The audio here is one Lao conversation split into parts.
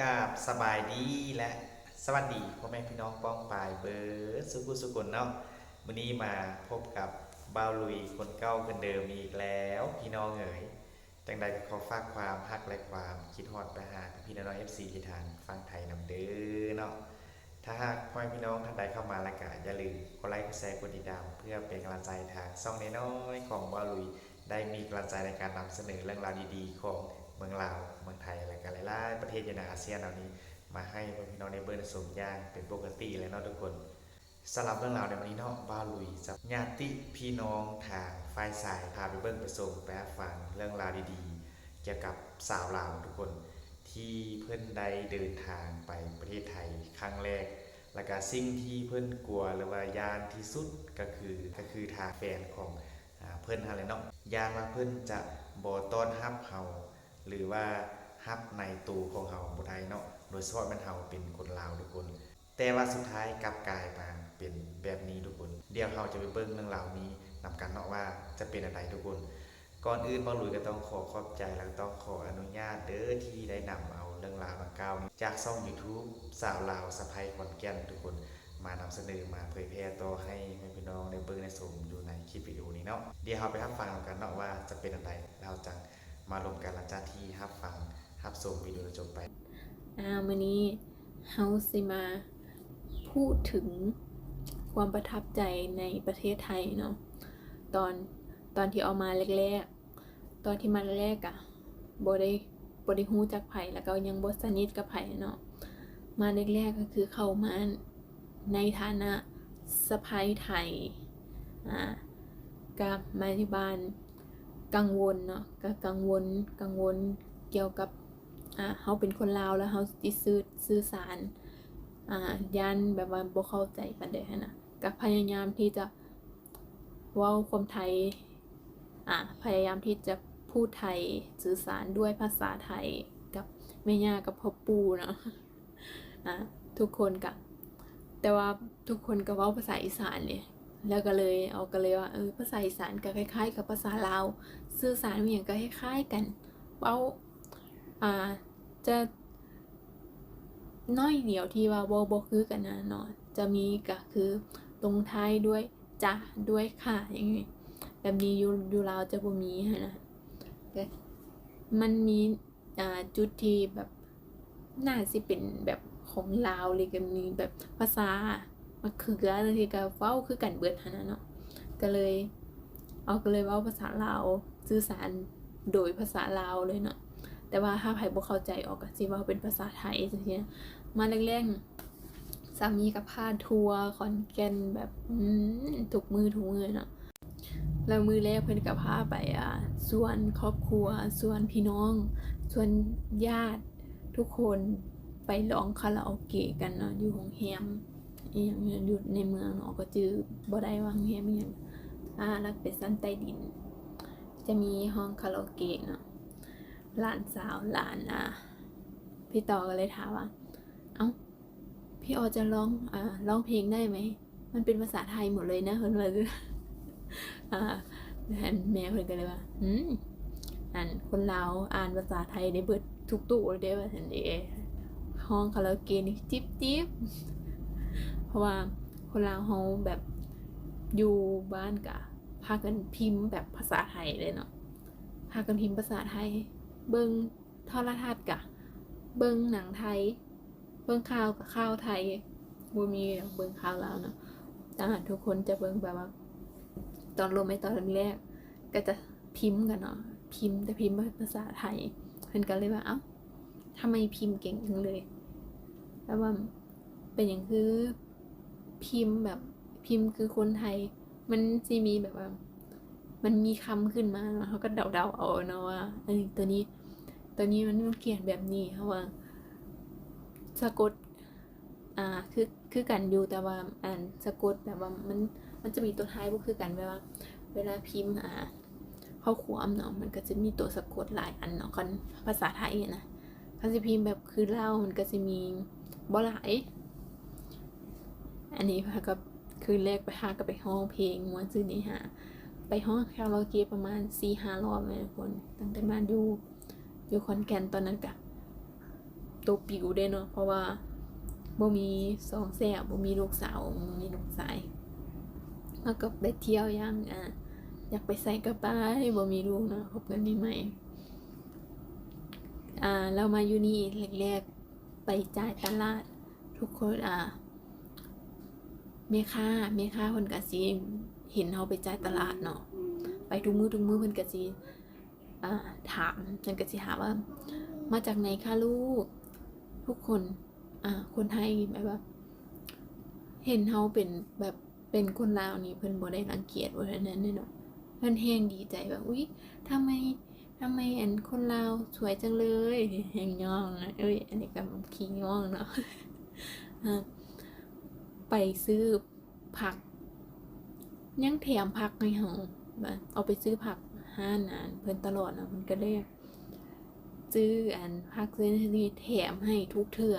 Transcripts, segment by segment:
ກາບສະບາຍດີ ແລະ ສະຫວັດດີພໍ່ແມ່ພີ່ນ້ອງປ້ອງປາຍເບິດສູ່ຜູ້ສູ່ຄົນເນາະ. ມື້ນີ້ມາພົບກັບບ່າວລຸຍຄົນເກົ່າຄົນເດີມອີກແລ້ວພີ່ນ້ອງເອີຍ. ຈັ່ງໃດກໍຂໍຝາກຄວາມຮັກ ແລະ ຄວາມຄິດຮອດໄປຫາພີ່ໆນ້ອງໆ ເອັຟຊີ ທີ່ທາງຝັ່ງໄທນຳເດີເນາະ. ຖ້າຫາກພໍ່ແມ່ພີ່ນ້ອງທ່ານໃດເຂົ້າມາແລ້ວ ກໍຢ່າລືມກົດໄລ ກົດແຊ ກົດຕິດຕາມ ເພື່ອເປັນກຳລັງໃຈທາງຊ່ອງນ້ອຍໆຂອງບ່າວລຸຍ ໄດ້ມີກຳລັງໃຈໃນການນຳສະເໜີເລື່ອງລາວດີໆຂອງເມືອງລາວ, ເມືອງໄທ ແລະ ກະຫຼາຍໆປະເທດຢູ່ໃນອາຊຽນເຮົານີ້ ມາໃຫ້ພໍ່ແມ່ພີ່ນ້ອງໄດ້ເບິ່ງໄດ້ຊົມຢ່າງເປັນປົກກະຕິແລ້ວເນາະທຸກຄົນ. ສຳລັບເລື່ອງລາວໃນມື້ນີ້ເນາະ, ບ່າວລຸຍຈະຍາດຕິພີ່ນ້ອງທາງຝ່າຍຊາຍ ພາໄປເບິ່ງໄປຊົມໄປຮັບຟັງເລື່ອງລາວດີໆ ກ່ຽວກັບສາວລາວທຸກຄົນ ທີ່ເພິ່ນໄດ້ເດີນທາງໄປປະເທດໄທຄັ້ງແລກ ແລ້ວກະສິ່ງທີ່ເພິ່ນກົວ ຫຼືວ່າຢ້ານທີ່ສຸດ ກໍຄື ກໍຄືທາງແຟນຂອງ ອາ ເພິ່ນຫັ້ນແຫຼະເນາະ. ຢ້ານວ່າເພິ່ນຈະບໍ່ຕ້ອນຮັບເຮົາ ຫຼືວ່າຮັບໃນໂຕຂອງເຮົາບໍ່ໄດ້ເນາະ, ໂດຍສະເພາະແມ່ນເຮົາເປັນຄົນລາວທຸກຄົນ. ແຕ່ວ່າສຸດທ້າຍກັບກາຍມາເປັນແບບນີ້ທຸກຄົນ. ດຽວເຮົາຈະໄປເບິ່ງເລື່ອງລາວນີ້ນຳກັນເນາະ ວ່າຈະເປັນອັນໃດທຸກຄົນ. ກ່ອນອື່ນ ບ່າວລຸຍກໍຕ້ອງຂໍຂອບໃຈ ແລະ ຕ້ອງຂໍອະນຸຍາດເດີ ທີ່ໄດ້ນຳເອົາເລື່ອງລາວດັ່ງກ່າວນີ້ ຈາກຊ່ອງ YouTube ສາວລາວສະໃພ້ຂອນແກ່ນທຸກຄົນ ມານຳສະເໜີ ມາເຜີຍແຜ່ຕໍ່ໃຫ້ແມ່ພີ່ນ້ອງໄດ້ເບິ່ງໄດ້ຊົມຢູ່ໃນຄລິບວິດີໂອນີ້ເນາະ. ດຽວເຮົາໄປຮັບຟັງນຳກັນເນາະ ວ່າຈະເປັນອັນໃດ ແລ້ວເຮົາຈັ່ງມາລົມກັນ ຫຼັງຈາກທີ່ຮັບຟັງຮັບຊົມວິດີໂອຈົບໄປ. ອາ ມື້ນີ້ເຮົາຊິມາ ພູດເຖິງຄວາມປະທັບໃຈໃນປະເທດໄທເນາະ. ຕອນ ຕອນທີ່ອອກມາແລກໆ ຕອນທີ່ມາແລກໆ ກະບໍ່ໄດ້ ບໍ່ໄດ້ຮູ້ຈັກໃຜ ແລ້ວກໍຍັງບໍ່ສະໜິດກັບໃຜເນາະ. ມາແລກໆ ກໍຄືເຂົ້າມາໃນຖານະສະໃພ້ໄທ ອາ ກັບມາຢູ່ບ້ານ ກັງວົນເນາະ ກໍກັງວົນ ກັງວົນກ່ຽວກັບ ອາ ເຮົາເປັນຄົນລາວ ແລ້ວເຮົາຊິສື່ ສື່ສານ ອາ ຢ້ານແບບວ່າບໍ່ເຂົ້າໃຈປານໃດຫັ້ນນະ ກໍພະຍາຍາມທີ່ຈະເວົ້າຄວາມໄທ ອາ ພະຍາຍາມທີ່ຈະພູດໄທ ສື່ສານດ້ວຍພາສາໄທກັບແມ່ຍ່າກັບພໍ່ປູ່ເນາະ. ອາ ທຸກຄົນກະ ແຕ່ວ່າທຸກຄົນກະເວົ້າພາສາອີສານເດ້ ແລ້ວກະເລີຍ ອອກກະເລີຍວ່າ ເອີ ພາສາອີສານກະຄ້າຍໆກັບພາສາລາວ ສື່ສານອີຫຍັງກະຄ້າຍໆກັນ ເວົ້າ ອາ ຈະໜ້ອຍດຽວທີ່ວ່າເວົ້າບໍ່ຄືກັນນະເນາະ ຈະມີກະຄືລົງທ້າຍດ້ວຍ ຈະ ດ້ວຍ ຄະ ຫຍັງແບບນີ້ ຢູ່ ຢູ່ລາວຈະບໍ່ມີຫັ້ນນະ ແຕ່ມັນມີ ອ່າ ຈຸດທີ່ແບບໜ້າຊິເປັນແບບຂອງລາວເລີຍ ກໍມີແບບພາສາມະເຂືອຈັ່ງຊີ້ ກໍເວົ້າຄືກັນເບິດຫັ້ນນະເນາະ ກໍເລີຍ ອອກກໍເລີຍເວົ້າພາສາລາວ ສື່ສານໂດຍພາສາລາວເລີຍເນາະ ແຕ່ວ່າຖ້າໃຜບໍ່ເຂົ້າໃຈ ອອກກໍຊິເວົ້າເປັນພາສາໄທຈັ່ງຊີ້ນະ. ມາແລກໆ ສາມີກໍພາທົວຂອນແກ່ນແບບ ອືມ ທຸກມື້ ທຸກມື້ເນາະ. ແລ້ວມື້ແລກເພິ່ນກໍພາໄປ ອາ ຊວນຄອບຄົວ ຊວນພີ່ນ້ອງ ຊວນຍາດທຸກຄົນໄປຮ້ອງຄາຣາໂອເກະກັນເນາະ ຢູ່ໂຮງແຮມອີ່ຫຍັງຢູ່ໃນເມືອງເນາະ ກໍຈື່ບໍ່ໄດ້ວ່າໂຮງແຮມອີ່ຫຍັງ ອາ ແລ້ວເປັນຊັ້ນໃຕ້ດິນ ຈະມີຮ້ອງຄາຣາໂອເກະເນາະ. ຫຼານສາວ ຫຼານ ອາ ພີ່ຕໍ່ກໍເລີຍຖາມວ່າ ເອົ້າ ພີ່ອໍຈະຮ້ອງ ອາ ຮ້ອງເພງໄດ້ໄໝ? ມັນເປັນພາສາໄທໝົດເລີຍນະ ເພິ່ນວ່າ ອາ ແມ່ເພິ່ນກໍເລີຍວ່າ ອືມ ອັນ ຄົນລາວອ່ານພາສາໄທໄດ້ເບິດທຸກຕູ້ເດ້ ວ່າຊັ້ນເດ. ຮ້ອງຄາຣາໂອເກະນີ້ຈິບໆ ເພາະວ່າຄົນລາວເຮົາແບບຢູ່ບ້ານກະພາກັນພິມແບບພາສາໄທເລີຍເນາະ ພາກັນພິມພາສາໄທ ເບິ່ງ ໂທລະທັດກະເບິ່ງໜັງໄທ ເບິ່ງຂ່າວກະຂ່າວໄທ ບໍ່ມີເບິ່ງຂ່າວລາວເນາະ. ອາ ທຸກຄົນຈະເບິ່ງແບບວ່າ ຕອນລົມໃນຕອນແລກໆ ກະຈະພິມກັນເນາະ ພິມ ແຕ່ພິມພາສາໄທ ເພິ່ນກະເລີຍວ່າ ເອົ້າ ທຳໄມພິມເກັ່ງຈັ່ງເລີຍ ແບບວ່າ ເປັນຫຍັງຄືພິມແບບ ພິມຄືຄົນໄທ ມັນຊິມີແບບວ່າ ມັນມີຄຳຂຶ້ນມາເນາະ ເຮົາກໍເດົາໆເອົາເນາະວ່າ ເອີ ໂຕນີ້ ໂຕນີ້ມັນ ມັນຂຽນແບບນີ້ ເຮົາວ່າສະກົດ ອ່າ ຄື ຄືກັນຢູ່ ແຕ່ວ່າ ອັນ ສະກົດແບບວ່າມັນ ມັນຈະມີຕົວທ້າຍບໍ່ຄືກັນ ແບບວ່າເວລາພິມ ອ່າ ຂໍ້ຄວາມເນາະ ມັນກໍຈະມີຕົວສະກົດຫຼາຍອັນເນາະ ຄັນພາສາໄທຫັ້ນນະ. ຄັນຊິພິມແບບຄືລາວ ມັນກໍຊິມີບໍ່ຫຼາຍ. ອັນນີ້ພາກັບ ຄືນແລກໄປ ຫາກໍໄປຮ້ອງເພງມ່ວນຊື່ນີ້ ຫາໄປຮ້ອງຄາຣາໂອເກະປະມານສີ່ຫ້າລອບແມ່ນຄົນ ຕັ້ງແຕ່ມາຢູ່ ຢູ່ຂອນແກ່ນ. ຕອນນັ້ນກະ ຕົວປິວເດ້ເນາະ ເພາະວ່າບໍ່ມີສອງແຊວ ບໍ່ມີລູກສາວ ບໍ່ມີລູກຊາຍ ເຮົາກໍໄປທ່ຽວຢ່າງ ອາ ຢາກໄປໃສກໍໄປ ບໍ່ມີລູກເນາະ ຄົບກັນໃໝ່ໆ ອາ ແລ້ວມາຢູ່ນີ້ແລກໆ ໄປຈ່າຍຕະຫຼາດ ທຸກຄົນ ອາ ແມ່ຄ້າ ແມ່ຄ້າເພິ່ນກໍຊິເຫັນເຮົາໄປຈ່າຍຕະຫຼາດເນາະ ໄປທຸກມື້ ທຸກມື້ເພິ່ນກໍຊິ ອາ ຖາມ ເພິ່ນກໍຊິຖາມວ່າ ມາຈາກໃນຄະລູກ? ທຸກຄົນ ອາ ຄົນໄທແບບວ່າ ເຫັນເຮົາເປັນແບບ ເປັນຄົນລາວນີ້ ເພິ່ນບໍ່ໄດ້ລັງກຽດ ບໍ່ໄດ້ນັ້ນເດ້ເນາະ ເພິ່ນແຮ່ງດີໃຈວ່າ ອຸ້ຍ ທຳໄມ ທຳໄມ ອັນ ຄົນລາວສວຍຈັງເລີຍ ແຮ່ງຍ້ອງ ເອີຍ ອັນນີ້ກໍຂີ້ຍ້ອງເນາະ ອາ ໄປຊື້ ຜັກ ຍັງແຖມຜັກໃຫ້ເຮົາ ແບບເອົາໄປຊື້ຜັກຮ້ານ ອັນ ເພິ່ນຕະຫຼອດເນາະ ເພິ່ນກໍເລີຍຊື້ ອັນ ຜັກຊະນິດນີ້ແຖມໃຫ້ທຸກເທື່ອ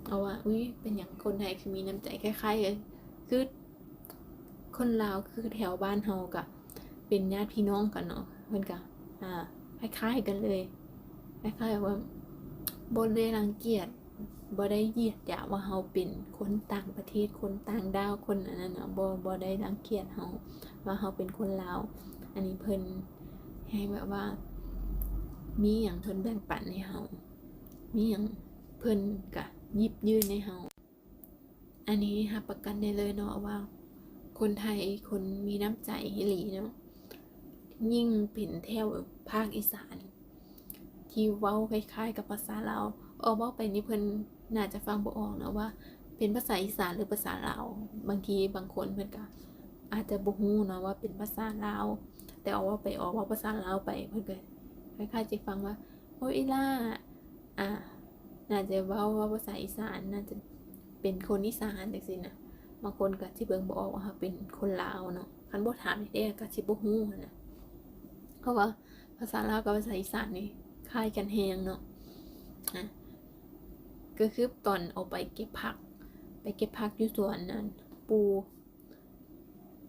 ເອົາວ່າ ອຸ້ຍ ເປັນຫຍັງຄົນໄທຄືມີນ້ຳໃຈ ຄ້າຍໆ ຄືຄົນລາວ ຄືແຖວບ້ານເຮົາກະເປັນຍາດພີ່ນ້ອງກັນເນາະ ເພິ່ນກະ ອາ ຄ້າຍໆ ກັນເລີຍ ຄ້າຍໆ ວ່າບໍ່ໄດ້ລັງກຽດ ບໍ່ໄດ້ຢຽດຫຍາມວ່າເຮົາເປັນຄົນຕ່າງປະເທດ ຄົນຕ່າງດ້າວ ຄົນອັນນັ້ນນະ ບໍ່ ບໍ່ໄດ້ລັງກຽດເຮົາວ່າເຮົາເປັນຄົນລາວ ອັນນີ້ເພິ່ນໃຫ້ແບບວ່າ ມີຫຍັງເພິ່ນແບ່ງປັນໃຫ້ເຮົາ ມີຫຍັງເພິ່ນກະຫຍິບຍື່ນໃຫ້ເຮົາ ອັນນີ້ຮັບປະກັນໄດ້ເລີຍເນາະວ່າ ຄົນໄທຄົນມີນ້ຳໃຈອີ່ຫຼີເນາະ ຍິ່ງເປັນແຖວພາກອີສານ ທີ່ເວົ້າຄ້າຍໆ ກັບພາສາລາວ ເວົ້າໄປນີ້ເພິ່ນໜ້າຈະຟັງບໍ່ອອກເນາະວ່າເປັນພາສາອີສານ ຫຼື ພາສາລາວ ບາງທີບາງຄົນເພິ່ນກະອາດຈະບໍ່ຮູ້ເນາະວ່າເປັນພາສາລາວ ແຕ່ເວົ້າໄປເວົ້າພາສາລາວໄປ ເພິ່ນກະຄ້າຍໆ ຈະຟັງວ່າ ໂອ້ຍ ອີ່ຫຼ້າ ອາ ໜ້າຈະເວົ້າ ເວົ້າພາສາອີສານ ໜ້າຈະເປັນຄົນອີສານ ຈັ່ງຊີ້ນະ ບາງຄົນກະຊິເບິ່ງບໍ່ອອກວ່າເຮົາເປັນຄົນລາວເນາະ ຄັນບໍ່ຖາມແທ້ໆ ກະຊິບໍ່ຮູ້ຫັ້ນນະ ເພາະວ່າພາສາລາວກັບພາສາອີສານນີ້ຄ້າຍກັນແຮງເນາະ ອາ ກໍຄືຕອນອອກໄປເກັບຜັກ ໄປເກັບຜັກຢູ່ສວນນັ້ນ ປູ່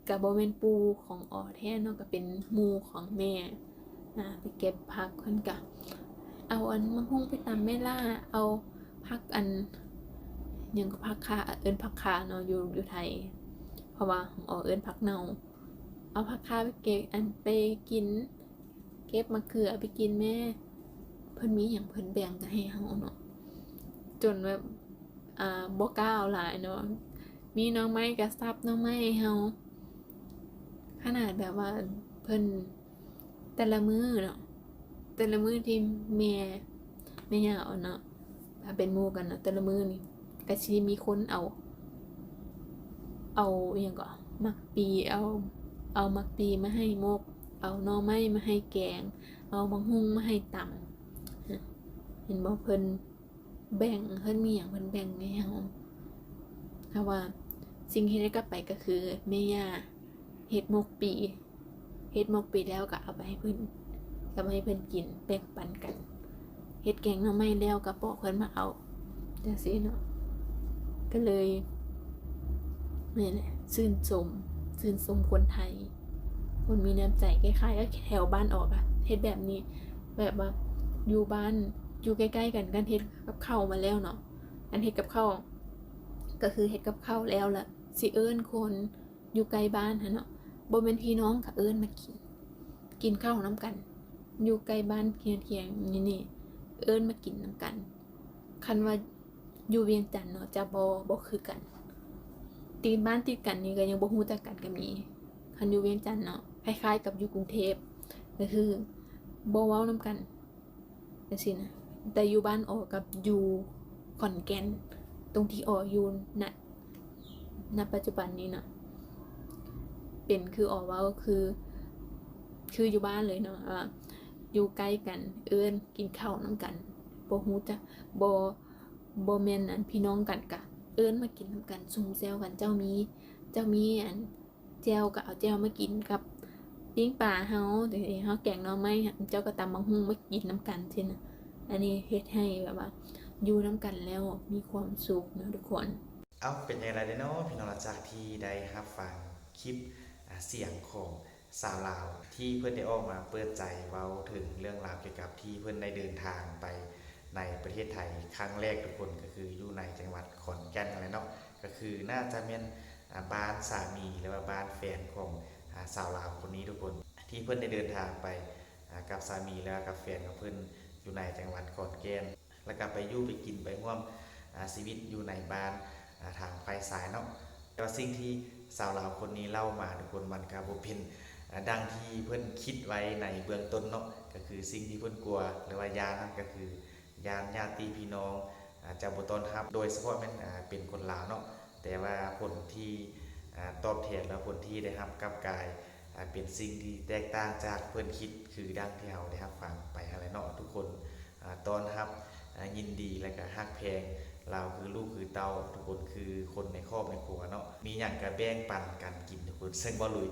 ກະບໍ່ແມ່ນປູ່ຂອງອໍແທ້ເນາະ ກະເປັນໝູ່ຂອງແມ່ ອາ ໄປເກັບຜັກ ເພິ່ນກະເອົາອັນໝາກຫຸ່ງໄປຕຳແມ່ຫຼ້າ ເອົາຜັກອັນ ຫຍັງກໍຜັກຂ່າ ເອີ້ນຜັກຂ່າເນາະ ຢູ່ ຢູ່ໄທ ເພາະວ່າຂອງອໍເອີ້ນຜັກເນົ່າ ເອົາຜັກຂ່າໄປເກັບ ອັນ ໄປກິນ ເກັບໝາກເຂືອໄປກິນແມ້ ເພິ່ນມີຫຍັງເພິ່ນແບ່ງໃຫ້ເຮົາເນາະ ຈົນແບບ ອາ ບໍ່ກ້າເອົາຫຼາຍເນາະ ມີໜໍ່ໄມ້ກະສັບໜໍ່ໄມ້ໃຫ້ເຮົາ ຂະໜາດແບບວ່າເພິ່ນ ແຕ່ລະມື້ເນາະ ແຕ່ລະມື້ທີ່ແມ່ ແມ່ຍ່າເອົາເນາະ ຖ້າເປັນໝູ່ກັນເນາະ ແຕ່ລະມື້ນີ້ກະຊິມີຄົນເອົາ ເອົາອີ່ຫຍັງເກາະ ໝາກປີ ເອົາ ເອົາໝາກປີມາໃຫ້ໝົກ ເອົາໜໍ່ໄມ້ມາໃຫ້ແກງ ເອົາໝາກຫຸ່ງມາໃຫ້ຕຳ ເຫັນບໍ່ ເພິ່ນແບ່ງ ເພິ່ນມີຫຍັງເພິ່ນແບ່ງໃຫ້ເຮົາ ເພາະວ່າສິ່ງທີ່ໄດ້ກັບໄປກໍຄືແມ່ຍ່າເຮັດໝົກປີ ເຮັດໝົກປີແລ້ວກໍເອົາໄປໃຫ້ເພິ່ນ ເອົາໄປໃຫ້ເພິ່ນກິນ ແບ່ງປັນກັນ ເຮັດແກງໜໍ່ໄມ້ແລ້ວກໍບອກເພິ່ນມາເອົາ ຈັ່ງຊີ້ເນາະ ກໍເລີຍ ແມ່ນແຫຼະ ຊື່ນຊົມ ຊື່ນຊົມຄົນໄທ ຄົນມີນ້ຳໃຈ ຄ້າຍໆ ກັບແຖວບ້ານອອກອະ ເຮັດແບບນີ້ ແບບວ່າຢູ່ບ້ານ ຢູ່ໃກ້ໆ ກັນ ຄັນເຮັດກັບເຂົ້າມາແລ້ວເນາະ ອັນເຮັດກັບເຂົ້າ ກໍຄືເຮັດກັບເຂົ້າແລ້ວລະຊິເອີ້ນຄົນ ຢູ່ໃກ້ບ້ານຫັ້ນເນາະ ບໍ່ແມ່ນພີ່ນ້ອງກະເອີ້ນມາກິນ ກິນເຂົ້ານຳກັນ ຢູ່ໃກ້ບ້ານຄຽງໆ ນີ້ ເອີ້ນມາກິນນຳກັນ ຄັນວ່າຢູ່ວຽງຈັນເນາະ ຈະບໍ່ ບໍ່ຄືກັນ ຕີນບ້ານຕິດກັນນີ້ກໍຍັງບໍ່ຮູ້ຈັກກັນກໍມີ ຄັນຢູ່ວຽງຈັນເນາະ ຄ້າຍໆ ກັບຢູ່ກຸງເທບ ກໍຄືບໍ່ເວົ້ານຳກັນ ຈັ່ງຊີ້ນະ ແຕ່ຢູ່ບ້ານອໍກັບຢູ່ຂອນແກ່ນ ຕົງທີ່ອໍຢູ່ນະ ນະປັດຈຸບັນນີ້ນະ ເປັນຄືອໍເວົ້າ ຄື ຄືຢູ່ບ້ານເລີຍເນາະ ວ່າຢູ່ໃກ້ກັນ ເອີ້ນກິນເຂົ້ານຳກັນ ບໍ່ຮູ້ຈັກ ບໍ່ ບໍ່ແມ່ນອັນພີ່ນ້ອງກັນກະເອີ້ນມາກິນນຳກັນ ຊຸມແຈ່ວກັນ ເຈົ້າມີ ເຈົ້າມີອັນ ແຈ່ວກໍເອົາແຈ່ວມາກິນກັບປີ້ງປາເຮົາ ເຮົາແກງໜໍ່ໄມ້ ເຈົ້າກໍຕຳບັກຫຸ່ງມາກິນນຳກັນຊີ້ນະ ອັນນີ້ເຮັດໃຫ້ແບບວ່າຢູ່ນຳກັນແລ້ວມີຄວາມສຸກເນາະທຸກຄົນ. ເອົ້າ ເປັນຈັ່ງໃດເນາະພີ່ນ້ອງ ຫຼັງຈາກທີ່ໄດ້ຮັບຟັງຄລິບ ອາ ສຽງຂອງສາວລາວ ທີ່ເພິ່ນໄດ້ອອກມາເປີດໃຈເວົ້າເຖິງເລື່ອງລາວກ່ຽວກັບທີ່ເພິ່ນໄດ້ເດີນທາງໄປໃນປະ ປະເທດໄທຄັ້ງແລກທຸກຄົນ ກໍຄືຢູ່ໃນຈັງຫວັດຂອນແກ່ນຫັ້ນແຫຼະເນາະ. ກໍຄືໜ້າຈະແມ່ນ ອາ ບ້ານສາມີ ຫຼືວ່າບ້ານແຟນຂອງ ອາ ສາວລາວຄົນນີ້ທຸກຄົນ ທີ່ເພິ່ນໄດ້ເດີນທາງໄປ ອາ ກັບສາມີ ແລະ ກັບແຟນຂອງເພິ່ນຢູ່ໃນຈັງຫວັດຂອນແກ່ນ ແລ້ວກໍໄປຢູ່ໄປກິນໄປຮ່ວມ ອາ ຊີວິດຢູ່ໃນບ້ານ ອາ ທາງຝ່າຍຊາຍເນາະ. ແຕ່ວ່າສິ່ງທີ່ສາວລາວຄົນນີ້ເລົ່າມາທຸກຄົນ ມັນກໍບໍ່ເປັນ ອາ ດັ່ງທີ່ເພິ່ນຄິດໄວ້ໃນເບື້ອງຕົ້ນເນາະ. ກໍຄືສິ່ງທີ່ເພິ່ນກົວ ຫຼືວ່າຢ້ານນັ້ນ ກໍຄືຢ້ານຍາດຕິພີ່ນ້ອງ ອາ ຈະບໍ່ຕ້ອນຮັບ ໂດຍສະເພາະແມ່ນ ອາ ເປັນຄົນລາວເນາະ. ແຕ່ວ່າຜົນທີ່ ອາ ຕອບແທນ ແລະ ຜົນທີ່ໄດ້ຮັບກັບກາຍ ອາ ເປັນສິ່ງທີ່ແຕກຕ່າງຈາກເພິ່ນຄິດ ຄືດັ່ງທີ່ເຮົາໄດ້ຮັບຟັງໄປຫັ້ນແຫຼະເນາະທຸກຄົນ. ອາ ຕ້ອນຮັບ ອາ ຍິນດີ ແລະ ກໍຮັກແພງລາວຄືລູກຄືເຕົ້າ ທຸກຄົນຄືຄົນໃນຄອບໃນຄົວເນາະ. ມີຫຍັງກໍແບ່ງປັນກັນກິນທຸກຄົນ. ເຊິ່ງບ່າວລຸຍ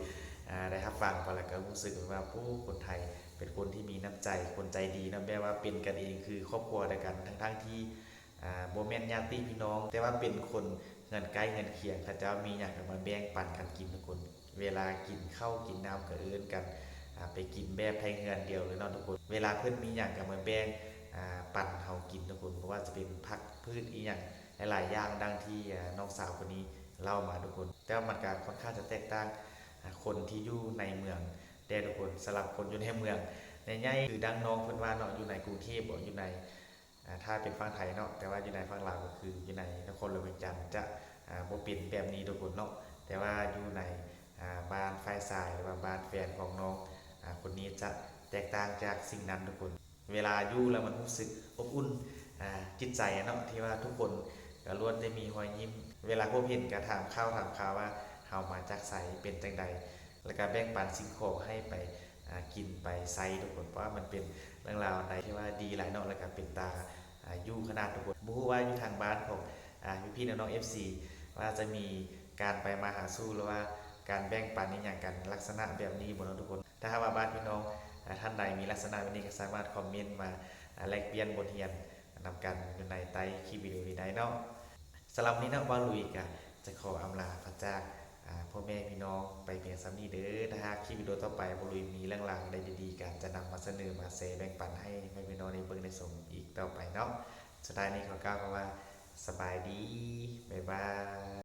ອາ ໄດ້ຮັບຟັງໄປແລ້ວກໍຮູ້ສຶກວ່າ ໂອ້ ຄົນໄທເປັນຄົນທີ່ມີນ້ຳໃຈ ຄົນໃຈດີເນາະ ແບບວ່າເປັນກັນເອງ ຄືຄອບຄົວດຽວກັນ ທັງໆທີ່ ອາ ບໍ່ແມ່ນຍາດຕິພີ່ນ້ອງ ແຕ່ວ່າເປັນຄົນເຮືອນໃກ້ເຮືອນຄຽງ ເຂົາເຈົ້າມີຫຍັງກໍມາແບ່ງປັນກັນກິນທຸກຄົນ. ເວລາກິນເຂົ້າກິນນ້ຳກໍເອີ້ນກັນ ອາ ໄປກິນແບບໄທເຮືອນດຽວເລີຍເນາະທຸກຄົນ. ເວລາເພິ່ນມີຫຍັງກໍມາແບ່ງ ອາ ປັນເຮົາກິນທຸກຄົນ ບໍ່ວ່າຈະເປັນຜັກພືດອີ່ຫຍັງຫຼາຍໆຢ່າງ ດັ່ງທີ່ ອາ ນ້ອງສາວຄົນນີ້ເລົ່າມາທຸກຄົນ. ແຕ່ວ່າມັນກໍຄ່ອນຂ້າງຈະແຕກຕ່າງ ອາ ຄົນທີ່ຢູ່ໃນເມືອງແດ່ທຸກຄົນ. ສຳລັບຄົນຢູ່ໃນເມືອງໃຫຍ່ໆ ຄືດັ່ງນ້ອງເພິ່ນວ່າເນາະ ຢູ່ໃນກຸງເທບບໍ ຢູ່ໃນ ອາ ຖ້າເປັນຝັ່ງໄທເນາະ. ແຕ່ວ່າຢູ່ໃນຝັ່ງລາວ ກໍຄືຢູ່ໃນນະຄອນຫຼວງວຽງຈັນ ຈະ ອາ ບໍ່ເປັນແບບນີ້ທຸກຄົນເນາະ. ແຕ່ວ່າຢູ່ໃນ ອາ ບ້ານຝ່າຍຊາຍ ຫຼືວ່າບ້ານແຟນຂອງນ້ອງ ອາ ຄົນນີ້ ຈະແຕກຕ່າງຈາກສິ່ງນັ້ນທຸກຄົນ. ເວລາຢູ່ແລ້ວມັນຮູ້ສຶກອົບອຸ່ນ ອາ ຈິດໃຈເນາະ ທີ່ວ່າທຸກຄົນກໍລ້ວນແຕ່ມີຮອຍຍິ້ມ ເວລາພົບເຫັນກໍຖາມຂ່າວຖາມຄາວວ່າເຮົາມາຈາກໃສ ເປັນຈັ່ງໃດ ແລ້ວກໍແບ່ງປັນສິ່ງຂອງໃຫ້ໄປ ອາ ກິນໄປໃຊ້ທຸກຄົນ. ເພາະວ່າມັນເປັນເລື່ອງລາວອັນໃດທີ່ວ່າດີຫຼາຍເນາະ ແລ້ວກໍເປັນຕາ ອາ ຢູ່ຂະໜາດທຸກຄົນ. ບໍ່ຮູ້ວ່າຢູ່ທາງບ້ານຂອງ ອາ ພີ່ໆນ້ອງໆ ເອັຟຊີ ວ່າຈະມີການໄປມາຫາສູ່ ຫຼືວ່າການແບ່ງປັນອີ່ຫຍັງກັນລັກສະນະແບບນີ້ບໍ່ເນາະທຸກຄົນ. ຖ້າຫາກວ່າບ້ານພີ່ນ້ອງ ອາ ທ່ານໃດມີລັກສະນະແບບນີ້ ກໍສາມາດຄອມເມັນມາ ອາ ແລກປ່ຽນບົດຮຽນນຳກັນຢູ່ໃນໃຕ້ຄລິບວິດີໂອນີ້ໄດ້ເນາະ. ສຳລັບມື້ນີ້ເນາະ ບ່າວລຸຍກະຈະຂໍອຳລາພາກຈາກ ອາ ພໍ່ແມ່ພີ່ນ້ອງໄປພຽງສ່ຳນີ້ເດີ. ຖ້າຫາກຄລິບວິດີໂອຕໍ່ໄປ ບ່າວລຸຍມີເລື່ອງລາວໃດດີໆ ກະຈະນຳມາສະເໜີມາແຊແບ່ງປັນໃຫ້ແມ່ພີ່ນ້ອງໄດ້ເບິ່ງໄດ້ຊົມອີກຕໍ່ໄປເນາະ. ສຸດທ້າຍນີ້ຂໍກ່າວຄຳວ່າ ສະບາຍດີ ບາຍບາຍ.